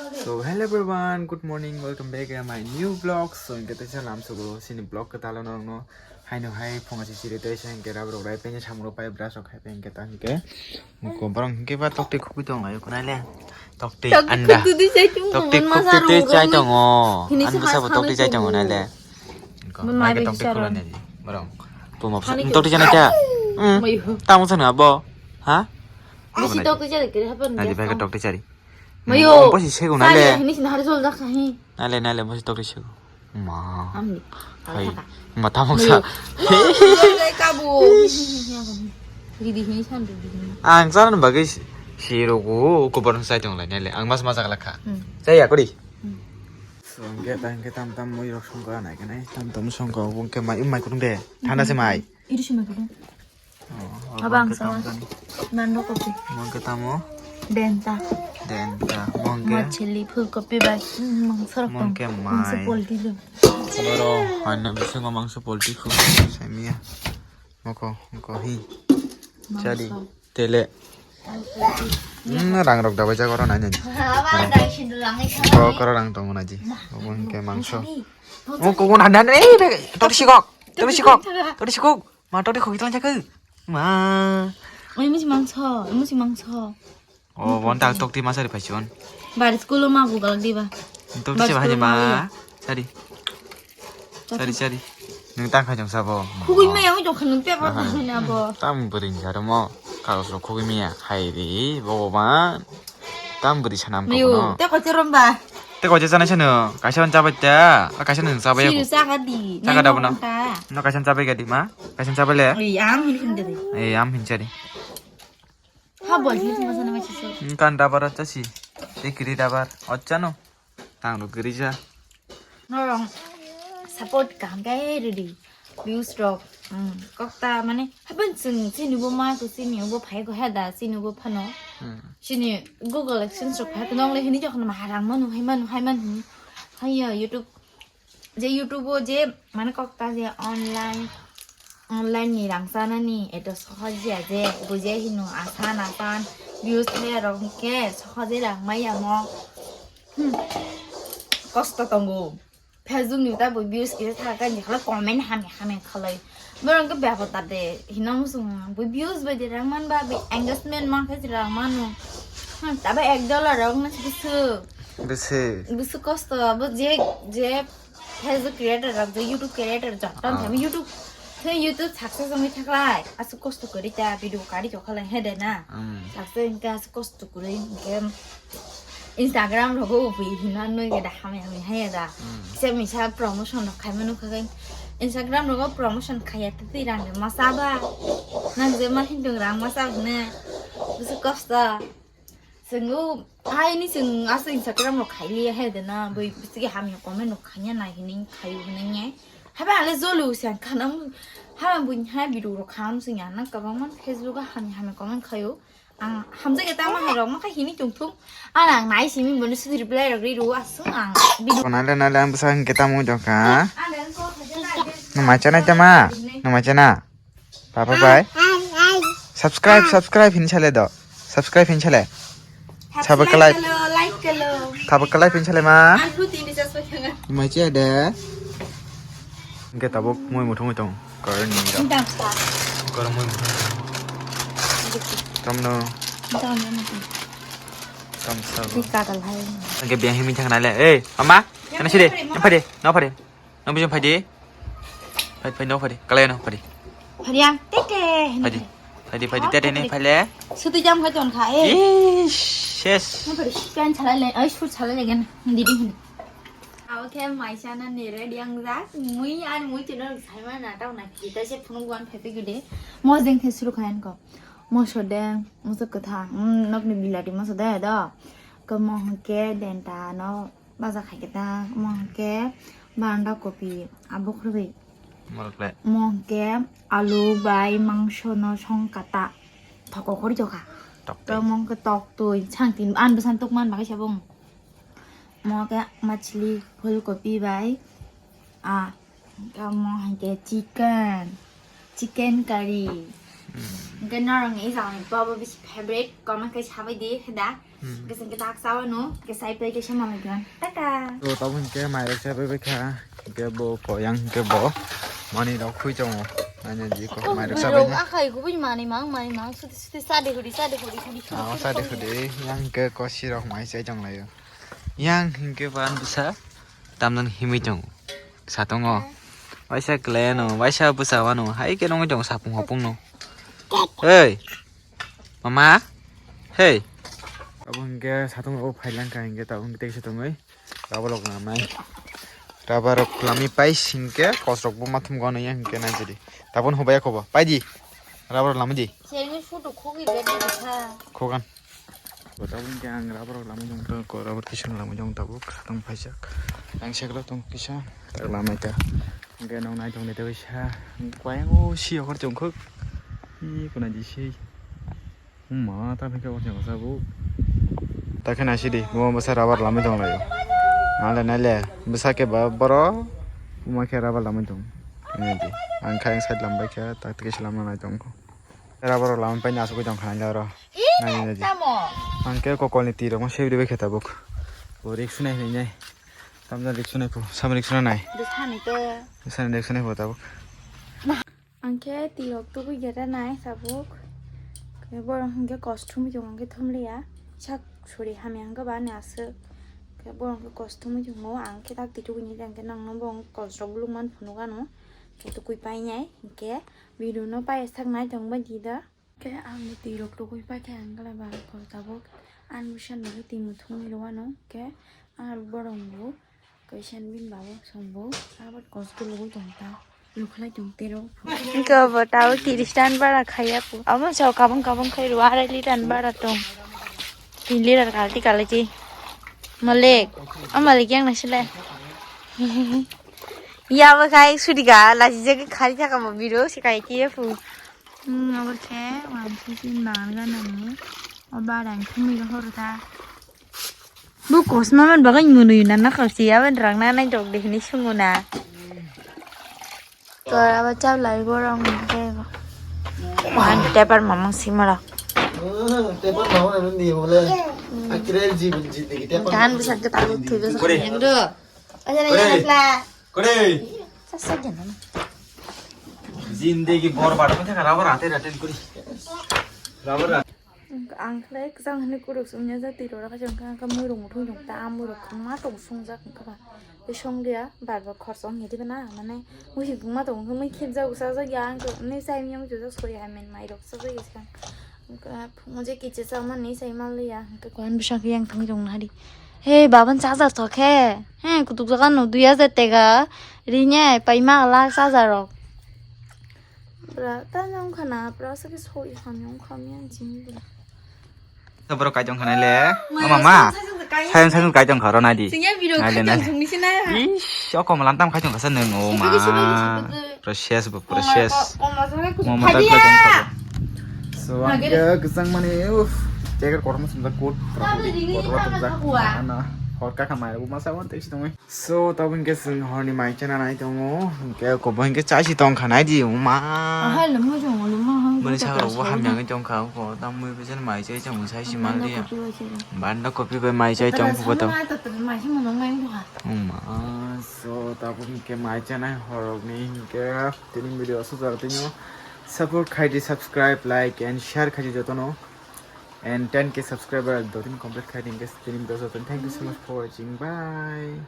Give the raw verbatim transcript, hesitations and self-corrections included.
So hello everyone, good morning, welcome back to my new vlog. So hingke teisa lamsogo sini vlog kwtalo norokno haino hai phunga si chiri teisa hingke rab rok rai penya samro pai brush rok hai pengke ta hingke muko borong hingke ba tokti khukui tong layo kunai le tokti anda tokti khukui tei chai tongo ani bwsabo tokti chai tongo nai le hingke tokti khulai nai borong tokti chana cha tamo sana abo ha bisi tokti chari kiri hapan nadi bai tokti chari Mayo. Bo si sego nale. Sale, hini sini hari sol dak sahi. Nale, nale, bo si tokri sego. Ma. Amni. Hai. Ma tamok sa. Mayo. Mayo, kabu. Didi hini san didi hini. Ang sana bagwi si rogo ko borong sai tong lai nale. Ang mas mas agla kha. Hmm. Sai ya kori. Hmm. So, hingke ta hingke tam tam mui rok songkha nai khe nai. Tam tam songkha obo hingke mai, mai kudung de. Thanda se mai. Iri se mai kudung. Oh, abang sama. Nando kopi. Mongke tamo? Denta. Denta. Mongke. Machili, phul kopi bai. Mangso rok tong. Mongke mai. Mangso polti lo. Boro hanna bisingo mangso polti khu saimia. Moko, moko hi. Chari. Tele. Hmm, rang rok dabai jago ro nai nai. Abang dai sindu langai. Ko koro rang tongo naji. Obo hingke mangso. Oh, ko gon hanna ei be. Tori sikok. Tori sikok. Tori sikok. Ma tokti khoki tong chakhe. Ma. Oi musi mangso, musi mangso. Oh, bon tak tokti masa ri paichon. Bar school ma bugal diba. Tokti se bahai ma. Sari. Sari sari. Nung tang khai jong sabo. Khugui me yang jong khanung pe ba na bo. Tam bering jaro mo. Kagos rok khugui me ya. Hai ri bo ba. Tam bwrwi sana ang kok no. Tei koicha rom ba? Tei koicha chana sano. Kaisa on chabai ta. A kaisa nung chabai ya. Siru chaka di. Chaka da bono. No kaisa chabai ga di ma. Kaisa chabai le. Ei am hin hin de. Ei am hin chari. Ha bol hin ma sana ma chiso. Kan dabar chasi. Tei kiri dabar. Ochano. Tang ro kiri cha. Norong support kaham khe rwdi. Views rok, um, kokta mane, haban chwng chini bo ma ko chini bo phai ko heda chini bo phano. Hmm. Chini Google AdSense rok phai ko nong le hini jokhon ma harang manu hai manu hai manu. Haiya YouTube, je YouTube o je mane kokta je online, online ni rang chanani eto sohoj ya je buje hino asan asan views le rok ke sohoj e rang maya mo. Hmm. Kosto tongo. Facebook ni ta bo views kisa tha ka ni khala comment hamya hamya khalai. Borong ke bapor ta de hino musung bo views bai de rang man ba bi engagement man kha rang manu. Hmm, ta ba ek dollar rok na bisu. Bisi. Bisu kosto bo je je Facebook creator rok je YouTube creator jok tam Ah. Thami YouTube the YouTube success ongwi thaklai asu kosto kori ta video kari jok khalai he de na. Hmm. Success ingka asu kosto kori ingke. Instagram rogo ubi hino noi gada hamya hamya haya da. Hmm. Kisa misa promotion rok khaima nukha kai. Instagram rogo promotion khaya twi rang de masa ba. Nang je ma hindung rang masa ne. Bisu kosto. Senggo hai ni seng asa Instagram rok khaili haya de na. Bui bisigi hamya comment rok khanya nai hini khayu hini nge. Haba ale zolu sian kanam. Haba bui hai bidu rok kham sing ya na kabang man Facebook a hamya hamya comment khayu. Ang hamjak ya tamo hai rok ma kha hini tong thung. Ang ang nai simi bono sudi reply rok ri ru asung ang. Video. Nale nale ang bwsa hingke tamo jokha. Ang dan ko khaja na. Nung mai chana tama? Nung mai chana? Papa bai. Subscribe subscribe hin chale do. Subscribe hin chale. Sabo kalai. Like kalo. Sabo kalai hin chale ma. Ang thu tini sas pa khanga. Mai cha de. Hingke tabuk mui muthungwi tong. Korni rok. Kormo. Tamno. Tamsa. Kagal hai. Hingke biang himi thang nai le. Ei, mama. Kana sidi. Yang phadi. No phadi. No bijong phadi. Phadi phadi no phadi. Kalai no phadi. Phadi ang tete. Phadi. Phadi phadi tete ni phale. Sutu jam kha ton kha e. Ish, ses. No phadi. Pen chala le. Ai sur chala le gan. Didi hin. Abo khe mai chanani ready wngjak. Mui ani mui chino sai mana tau na kita se phunuk wan phepe gede. Mojeng the suru khayan ko. Moso de, moso kwthang. Mm, nokni bilati moso de do. Kamo hwnkhe denta no baja khai kita. Mo hwnkhe banda kopi abo khurui. Morok le. Mo hwnkhe alu bai mangso no song kata. Thoko khori jokha. Tok tei. Mo hwnkhe tok twi chang tin an bwsan tok man bagwi sabung. Mo khe machli, phulkopi bai, ah, mo hai khe chicken, chicken curry. Hmm. Hingke norok ni jang ni bobo bisi favorite, comment khe sabai di, da. Hmm. Kisa kisa sak sao no, kisa ipai kisa malai kan. Taka. To tabuk hwnkhe mairok chabai bai kha. Hwnkhe bo koyang hwnkhe bo mani rok khui tongo. Nanya di ko mairok chabai na. Akhai kubui mani mang mani mang suti suti sadi hudi sadi hudi hudi. Ah, sadi hudi. Yang hwnkhe kosi rok mai chai tong laio. Yang hwnkhe ban bwsa tamdan himwi tongo. Satongo. Waisa kleno, waisa bwsa wano. Hai khe nongwi tongo sapung hopung no. Hey. Mama, hey. Abo hwnkhe satung rok phai langkha hwnkhe tabuk hwnkhe teisa tongwi rubber rok lamai. Rubber rok lamai pai hwnkhe kos rok bo mathum gano ya hwnkhe nai jodi. Tabuk hobaya khobo. Pai di. Rubber rok lamai di. Sengwi photo khogi bed di kha. Khogan. Bo tabuk hwnkhe ang rubber rok lamai jong to ko rubber kisa lamai jong tabuk satung phaijak. Ang seklo tong kisa tak lamai ta. Hwnkhe nong nai tong de teisa. Kwayang o si okor chong khuk. Ih, kuna di si. Wngma, ta phikhe o chengsa bo. Ta khe naisidi, bo bwsa rubber lamwi tong laio. Nale, nale, bwsa khe ba boro, wngma khe rubber lamwi tong. Nai di, ang khe ang side lambai khe, tak tike se lamna nai tong kho. Rubber rok lamwi paina asugwi tong kha nai oro. Nai, nai di. Ang khe kokolni twi rokno sebi ribai khe tabuk. Bo rik sunai hinwi nai. Tamjani rik sunai phu, samni rik sunai nai. Bwsani te. Bwsani rik sunai phu tabuk. Ang khe twi rok tubui gera nai tabuk. Khe borok hwnkhe kos thumui tongo, ang khe thumliya. Sak suri hamya hwnkhe ba ani aswk. Khe borok hwnkhe kos thumui tongo, ang khe tak twi tubui ni, ang khe nangno bo kos rok buluk man phunuk ano. Khe tukui painai, hwnkhe video no paiya sak nai tong bai di da. Khe ang ni twi rok tugui paikha ang kala ba kol tabuk. Ang bwsa nugui twi muthungwi rw ano. Khe ang borok bo kaisa bini babo song bo abat kos dulugui tong ta. Lukhlai tong tero. Wngkhe bo tabuk tiris tan bara khaiya po. Amo sao kabang kabang khai rw arai litan bara tong. Tin litar kalti kalai chi. Malik. O malik yang naisile. Ya bo khai sudika lajijagwi khari thaka bo biro se kai kiye pu. Hmm, abo khe wansukhe bagan ganani. O barang thumui rohor ta. Bo kosma man bagan mwnwi na na khawsi aben rang na nai dok de hini sunguna. Tor abo chaplai borok mungkhe. Man tepar mamang simara. Tepar mamang ni bole. Akhirnya jibin jibin kita. Dan besar kita lu tuh besar. Kore. Yang do. Aja nanya pla. Kore. Sasa jangan. Zindagi borbar, kau cakap rubber rate rate kuri. Rubber rate. Ang khlai kwchang hwnwi kuruk sumya jati rora kha jong kha, kha mui rok muthung jong ta, a mui rok ma tong sungjak wngkha ba. Tei songlia bar bar khorsa wngya diba na, mane mui si buma tong wngkha, mui khibjak sajak ya, ang khe nui sai miyang jujak sori hai men mai rok sajak ya swkang. Wngkha phungo je kichi chamani sai manliya, hwnkhe kuan bwsakhe yang thangwi tong nahadi. He baban charger thok khe, he kutuk jaga no dui hajar tega rinye paima glak charger rok. Bra ta nyong khana, bra sa khe soi han nyong kham yang jing bra. Borok kai tong kha nai le. O mama. Sayang sayang kai tong kha ro nai di. Singya video kai tong sung ni sinai ha. Ish, o kom lam tam kai tong kha sa nung o ma. Process bo process. Mama ta kai tong kha. So ang ke kesang mani, uff, jacket kotor ma sumjak kot, kotor kotor ma sumjak. Ana, hor ka khamai bo ma sa wan tek si tong. So, tabuk hwnkhe chwng horni mai chana nai tongo, hwnkhe kobo hwnkhe chai si tong kha nai di, wngma. Aha, lwmwi tongo, lwmwi tongo. Bwrwi sakrok bo hamya wngwi tong kha, o ko, tamo bwsani mai chai chamo sai si man liya. Banda kopi bai mai chai tong kha bo to. Wngma, so, tabuk hwnkhe mai chanai horokni hwnkhe tini video aswk jora tini o. Support khai di, subscribe, like and share khai di jotono. And ten K subscriber dotini complete khai di hwnkhe tini video aswk. Thank you so much for watching. Bye.